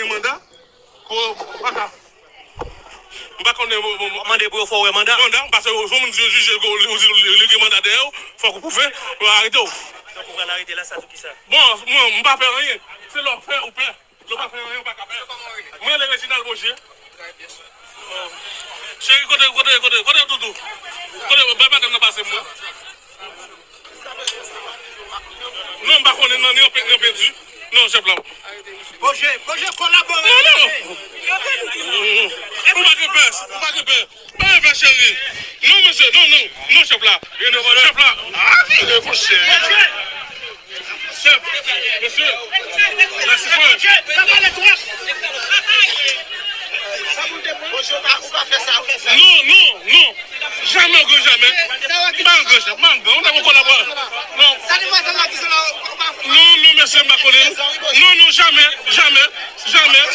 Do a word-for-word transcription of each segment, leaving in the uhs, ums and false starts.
Manda? Ko, pa ka. M pa konnen, bon, bon, bon. Mande pou yo fè w wè manda? Manda, paske yon moun di yo jije, ou di li gen manda dèyè w, fòk ou pwouve, yo arete w. Donk, ou pral arete la, sa tou ki sa? Bon, mwen, m pa pè anyen. Se lè w pè, ou pè. Lè w pa fè anyen, ou pa ka pè. Mwen, rele Reginald Bonje. Cheri, kote, kote, kote, kote toutou? Kote, bay madanm nan pase mwen. Non, m pa konnen, non, ni yon pe-, ni yon pedi. Non, chèf la. Bonje, Bonje, kolabore. Non, non. Ou pa gen pè, ou pa gen pè. Pa gen pè, cheri. Non, mesye, non, non, non, chèf la. Chèf la. Ah, vire, monchè. Chèf, mesye. Mèsi, frè. Bonje, ou pa, ou pa fè sa, ou fè sa. Non, non, non. Jamè, o gran jamè. M pa yon gran chèf, m pa yon gran, m ta poko la pou. Non. Sa demwazèl la di se la, ou pa. Non, non, mesye, m pa konnen. Non, non, jamè, jamè, jamè. M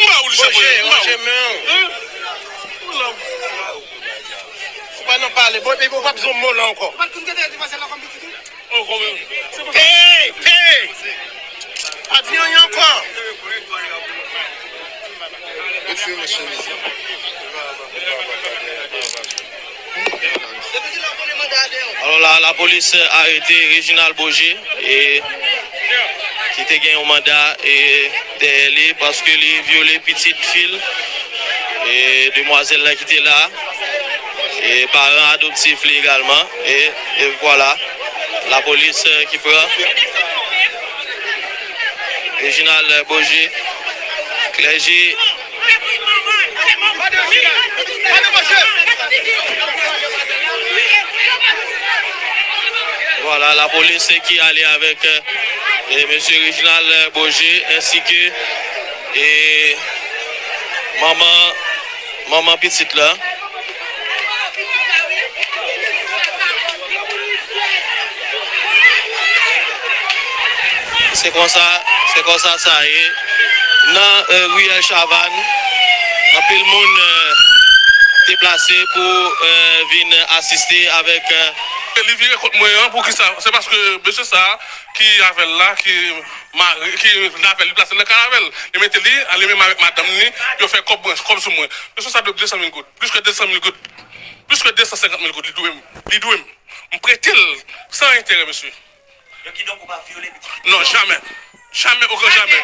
pa ou li chèf, m pa ou. Hein? Ou pa nan pale, bon, epi ou pa bezwen mo la ankò. Ou pa t konn gen demwazèl la kòm pitit ou? Hey, hey! Pa di anyen ankò. Retire chemiz. Alò la, lapolis arete Reginald Boger, e, ki te gen yon manda, e, dèyè li paske li vyole pitit fi l, e, demwazèl la ki te la, e, paran adoptif li egalman, e, e vwala, lapolis, e, ki pran Reginald Boger, klèje. Vwala, lapolis ki ale avèk, e, mesye Reginald Boger, ensi ke, e, manman, manman pitit la. Se konsa, se konsa sa ye. Nan, e, riyèl Chavannes, anpil moun, e, deplase pou, e, vin asiste avèk, e, Li vire kont mwen an, poukisa? Se paske mesye sa a ki avè l la, ki mare, ki nan avè l, li plase l nan kay avè l. Li mete li, li menm avèk madanm li, yo fè kòb mwen, kòb sou mwen. Mesye sa dwe m de san mil goud, plis ke de san mil goud, plis ke de san senkant mil goud, li dwe m. Li dwe m. M prete l san enterè, mesye. Donk, kidonk, ou pa vyole pitit li? Non, jamè. Jamè, o gran jamè.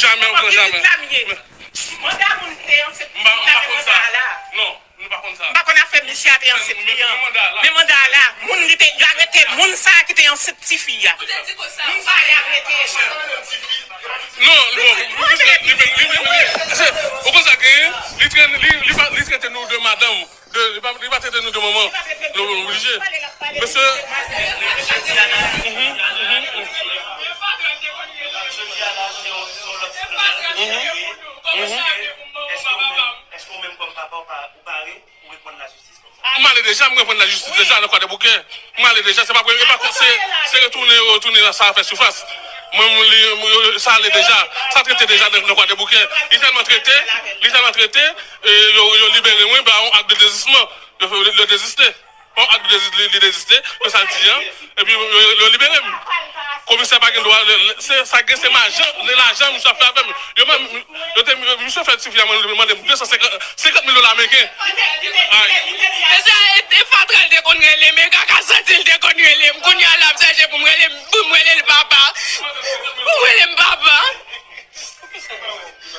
Jamè, o gran jamè. Mwen menm, se pitit la m ye. Manda moun ki te ansent pitit la, men manda a la. Non, nou pa konn sa. M pa konn afè misye a te ansent li an. Men manda a la. Men manda a la, moun li te, yo arete moun sa a ki te ansent tifi a. Moun sa a, yo arete. Non, non, li, li, li, li, li, se, ou konn sa genyen? Li trete, li, li pa, li trete nou de madanm. De, li pa, li pa trete nou de manman. Nou oblije. Mesye. Mhm, mhm, mhm. Mhm, mhm. Èske ou menm, èske ou menm kòm papa, ou pa, ou pare pou reponn lajistis kòmsa? M ale deja, m reponn lajistis deja nan Kwadèboukè. M ale deja, se pa, e pa, se, se retounen yo retounen nan sa fè sifas. Mwen, m, li, m, yo, sa ale deja. Sa trete deja nan, nan Kwadèboukè. Li tèlman trete, li tèlman trete, e, yo, yo libere mwen, ba yon ak de dezisman. Yo fè, yo deziste. Yon ak de dezi-, li, li deziste, yo sa di an. Epi yo, yo, yo libere m. Komisè pa gen dwa, le, le, se, sa gen se majan, le lajan misye ap fè avè m. Yo, men, yo te, misye fè tifi a mande, mande m de san senkant, senkant mil dola ameriken. Ay. E sa, e, e fatra l te konn rele m, e kaka santi l te konn rele m. Kounye a l ap chèche pou m rele m, pou m rele l papa. Pou m rele m papa.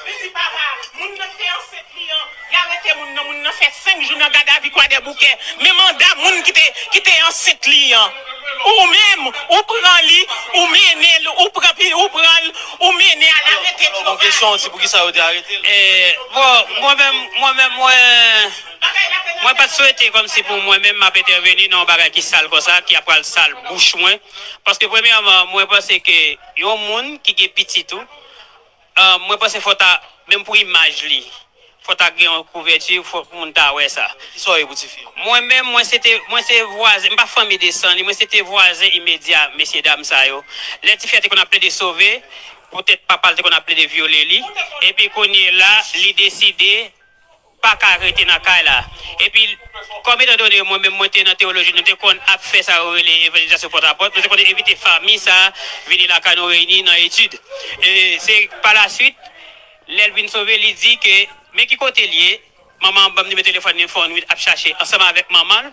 Li di, papa, moun nan ki te ansent li an, y arete moun nan, moun nan fè senk jou nan gadavi Kwadèboukè. Men manda moun ki te, ki te ansent li an. Ou menm, ou pran li, ou mennen l, ou pran pi, ou pran l, ou mennen al arete. Bon, kesyon, se poukisa yo te arete l? E, bon, mwen menm, mwen menm, mwen, mwen pa t swete kòmsi pou mwen menm m ap entèveni nan yon bagay ki sal konsa, ki ap pral sal bouch mwen. Paske premyèman, mwen panse ke yon moun ki gen pitit ou, ah, mwen panse fò ta, menm pou imaj li, fò ta gen yon kouvèti, fò pou moun ta wè sa. Kisa w ye pou tifi? Mwen menm, mwen se te, mwen se vwazen, m pa fanmi de san li, mwen se te vwazen imedya mesye dam sa yo. Lè tifi a te konn ap plede sove, poutèt papa l te konn ap plede vyole li, epi kounye la, li deside pa ka rete nan kay la. Epi, kòm etan done mwen menm mwen te nan teyoloji, nou te konn ap fè sa yo rele evanjelizasyon pòt a pòt, nou te konn envite fanmi sa vini lakay nou reyini nan etid. E se pa la swit, lè l vin sove, li di ke, men ki kote l ye, manman an ban m nimewo telefòn li, fè yon nwit ap chache ansanm avèk manman l.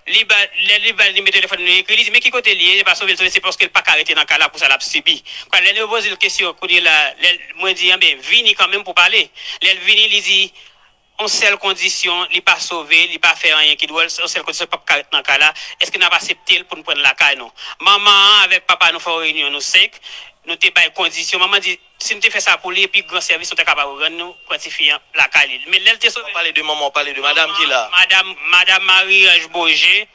Li ba, lè li ba l nimewo telefòn li, li ekri, li di, men ki kote l ye, li pa sove l, sove, se paske l pa ka rete nan kay la pou sa l ap sibi. Kwa, lè nou poze l kesyon, kounye la, lè l, mwen di, anben, vini kanmenm pou pale. Lè l vini, li di, yon sèl kondisyon, li pa sove, li pa fè anyen ki dwòl, yon sèl kondisyon, l p ap ka ret nan kay la, èske n ap asepte l pou n pran l lakay nou? Manman an avèk papa nou fè yon reyinyon, nou senk, nou te bay kondisyon. Manman di, si n te fè sa pou li, pi gran sèvis nou ta kapab rann nou, pran tifi an lakay li. Men lè l te sove. Ou pale de manman, ou pale de madanm ki la. Madanm, madanm Marie-Ange Beaugé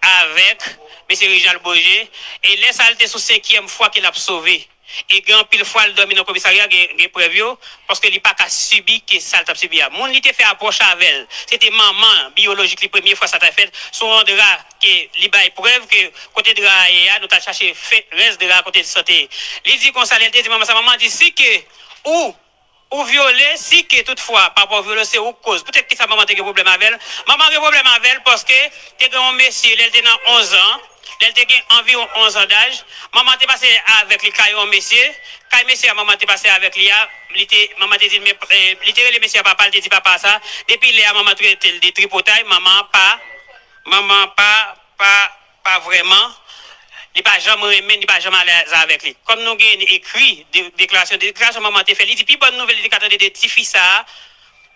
avèk mesye Réginald Beaugé. E lè sa a, l te sou senkyèm fwa ke l ap sove. E gen anpil fwa l dòmi nan komisarya, gen, gen prèv yo, paske li pa ka sibi ke sa l t ap sibi a. Moun li te fè apwòch avè l, se te manman biyolojik li, premye fwa sa t ap fèt, sou yon dra ke li bay prèv ke kote dra a ye a, nou t al chache fè rès dra a kote l sante. Li di konsa, lè l te di manman sa, manman di, si ke ou, ou vyole, si ke toutfwa papa w vyole w, se ou k koz. Poutèt ki sa manman te gen pwoblèm avè l? Manman gen pwoblèm avè l paske te gen yon mesye, lè l te nan onz an, lè l te gen anviwon onz an daj, manman te pase avèk li kay yon mesye. Kay mesye a manman te pase avèk li a, li te, manman te di l, men, eh, li te rele mesye a papa, li te di papa sa, depi lè a manman trete l de tripotay, manman pa, manman pa, pa, pa vrèman, li pa janm renmen, li pa janm alèz avèk li. Kòm nou gen ekri de, deklarasyon, deklarasyon manman te fè, li di pi bòn nouvèl li te ka tande de tifi sa a,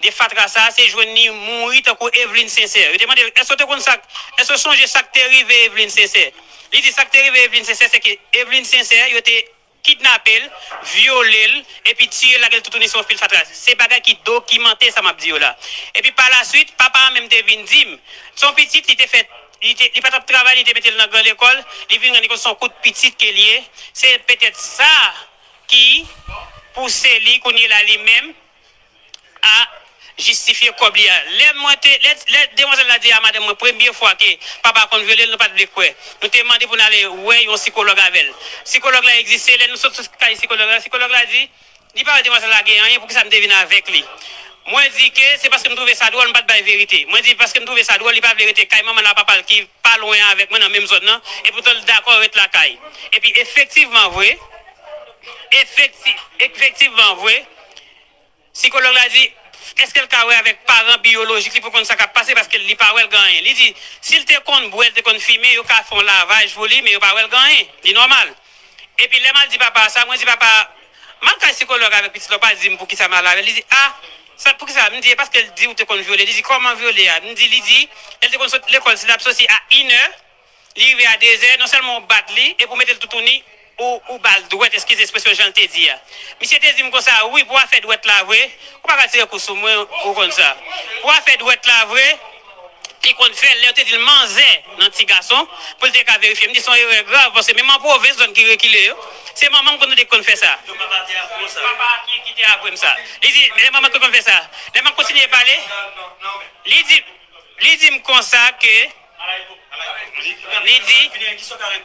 de fatra sa a, se jwenn li mouri tankou Eveline Sincère. Yo te mande l, èske w te konn sa, èske w sonje sa k te rive Eveline Sincère? Li di sa k te rive Eveline Sincère, se ke Eveline Sincère, yo te kidnape l, vyole l, epi tiye l, lage l toutouni sou yon pil fatra. Se bagay ki dokimante sa m ap di yo la. Epi pa la swit, papa an menm te vin di m, se yon pitit li te fè, li te, li pa t ap travay, li te mete l nan gran lekòl, li vin rann li kont se yon kout pitit ke l ye. Se petèt sa ki pouse li kounye la li menm a jistifye kòb li a. Lè mwen te, lè, lè demwazèl la di a madanm mwen premye fwa ke papa konn vyole l, nou pa t vle kwè. Nou te mande pou n ale wè yon sikològ avè l. Sikològ la egziste, lè nou sot sou kay sikològ la, sikològ la di, li pa wè demwazèl la gen anyen, poukisa m te vin avèk li? Mwen di ke se paske m twouve sa dwòl, m pa t bay verite. Mwen di paske m twouve sa dwòl, li pa vle rete kay manman l ak papa l ki pa lwen avèk mwen nan menm zòn nan, epoutan l dakò ret lakay. Epi efektivman vre, efekti-, efektivman vre, sikològ la di, èske l ka wè avèk paran biyolojik li pou konn sa k ap pase, paske li pa wè l gen anyen. Li di, si l te konn bwè, l te konn fimen, yo ka fè yon lavaj pou li, men yo pa wè l gen anyen. Li nòmal. Epi lè m al di papa sa, mwen di, papa, m al kay sikològ avèk pitit la, ou pa di m poukisa m al avè l. Li di, a, sa, poukisa? M di, e paske l di ou te konn vyole. Li di, kòman vyole a? M di, li di, lè l te konn sot lekòl, si l ap soti a inè, li rive a dezè, non sèlman ou bat li, epi ou mete l toutouni, ou, ou ba l dwèt, eskize ekspresyon jan l te di a. Misye te di m konsa, wi, pou afè dwèt la vre, ou pa ka tire kou sou mwen, ou konn sa. Pou afè dwèt la vre, li konn fè l, lè yo te di l manzè nan ti gason, pou l te ka verifye. M di, se yon erè grav, paske menm an pwovens, zòn ki rekile yo, se manman m konn tande ki konn fè sa. Papa ki, ki te aprann m sa. Li di, men manman ki konn fè sa. Lè m ap kontinye pale, li di, li di m konsa ke, li di,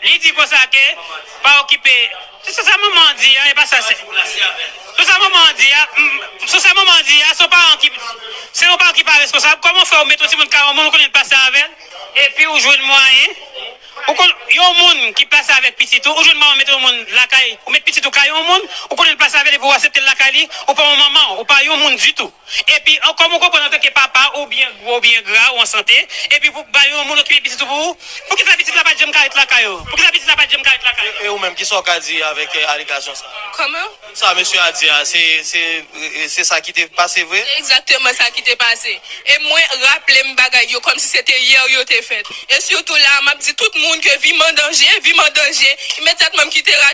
li di konsa ke, pa okipe. Se sa manman an di a, e pa sa se. Se sa manman an di a, mm, se sa manman an di a, se yon paran ki, se yon paran ki pa responsab. Kòman fè ou met yon timoun kay yon moun, ou konnen l pase avè l, epi ou jwenn mwayen, ou konn, yon moun ki pase avèk pitit ou, ou jwenn mwayen ou met yon moun lakay, ou met pitit ou kay yon moun, ou konnen l pase avè l, epi ou aksepte l lakay li, ou pa yon manman, ou pa yon moun ditou. Epi, an, kòm ou konprann, antanke papa, ou byen gwo, ou byen gra, ou an sante, epi pou bay yon moun okipe pitit ou pou ou, poukisa pitit la pa t janm ka ret lakay ou? Poukisa pitit la pa t janm ka ret lakay ou? E ou menm, kisa w ka di avèk, eh, alegasyon sa? Kòman? Sa mesye a di a, se, se, eh, se sa ki te pase vre? Se egzakteman sa ki te pase. E mwen raple m bagay yo kòmsi se te yè yo te fèt. E sitou la, m ap di tout moun ke vi m an danje, vi m an danje, imedyatman m kite